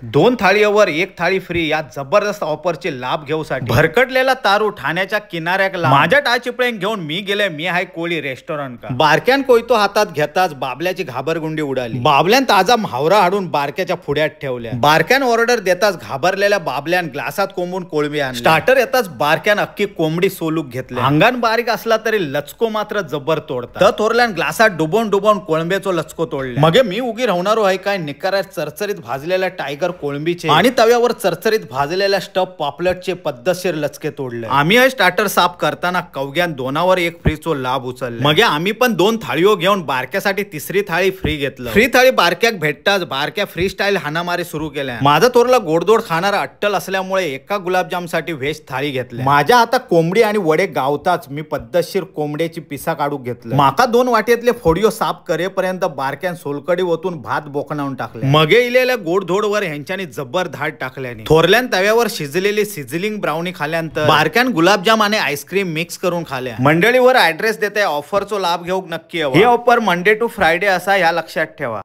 दोन थाळीवर एक थाळी फ्री या जबरदस्त ऑफरचे लाभ घेऊसाठी भरकटलेला तारू ठाण्याच्या किनाऱ्याक माझ्या टाळचिपळ्यान घेऊन मी गेले. मी आहे कोळी रेस्टॉरंट का. बारक्यान कोयतो हातात घेताच बाबल्याची घाबरगुंडी उडाली. बाबल्यान ताजा म्हावरा हाडून बारक्याच्या पुढ्यात ठेवल्या. बारक्यान ऑर्डर देताच घाबरलेल्या बाबल्यान ग्लासात कोंबून कोळंबी आणली. स्टार्टर येताच बारक्यान अख्खी कोंबडी सोलूक घेतली. अंगान बारीक असला तरी लचको मात्र जबर तोडता. तर थोरल्यान ग्लासात डुबवून डुबवून कोळंबेचो लचको तोडले. मगे मी उगी राहणारो आहे काय, निकारात चरचरीत भाजलेल्या टायगर कोळंबीचे आणि तव्यावर चरचरीत भाजलेल्या स्टफ पापलेटचे पद्धतशीर लचके तोडले. आम्ही हे स्टार्टर साफ करताना कवग्यान दोनावर एक फ्रीचो लाभ उचलला. मगे आम्ही पण दोन थाळीयो घेऊन बारक्यासाठी तिसरी थाळी फ्री घेतलं. फ्री थाळी बारक्याक भेटताच बारक्या फ्री स्टाईल हाणामारी सुरू केल्या. माझा थोरला गोडधोड खाणारा अट्टल असल्यामुळे एका गुलाबजाम साठी व्हेज थाळी घेतली. माझ्या आता कोंबडी आणि वडे गावताच मी पद्धतशीर कोंबड्याची पिसा काढू घेतलं. माका दोन वाटेतले फोडियो साफ करेपर्यंत बारक्यान सोलकडी ओतून भात बोकणावून टाकले. मगे इलेल्या गोडधोडवर ह्यांच्यानी जबर धाड टाकल्याने थोरल्यान तव्यावर शिजलेली सिझलिंग ब्राउनी खाल्यानंतर बारक्यान गुलाबजाम आणि आईस्क्रीम मिक्स करून खाल्या. मंडळीवर ऍड्रेस देते, ऑफरचो लाभ घेऊक नक्की हवा. ही ऑफर मंडे टू फ्रायडे असा ह्या लक्षात ठेवा.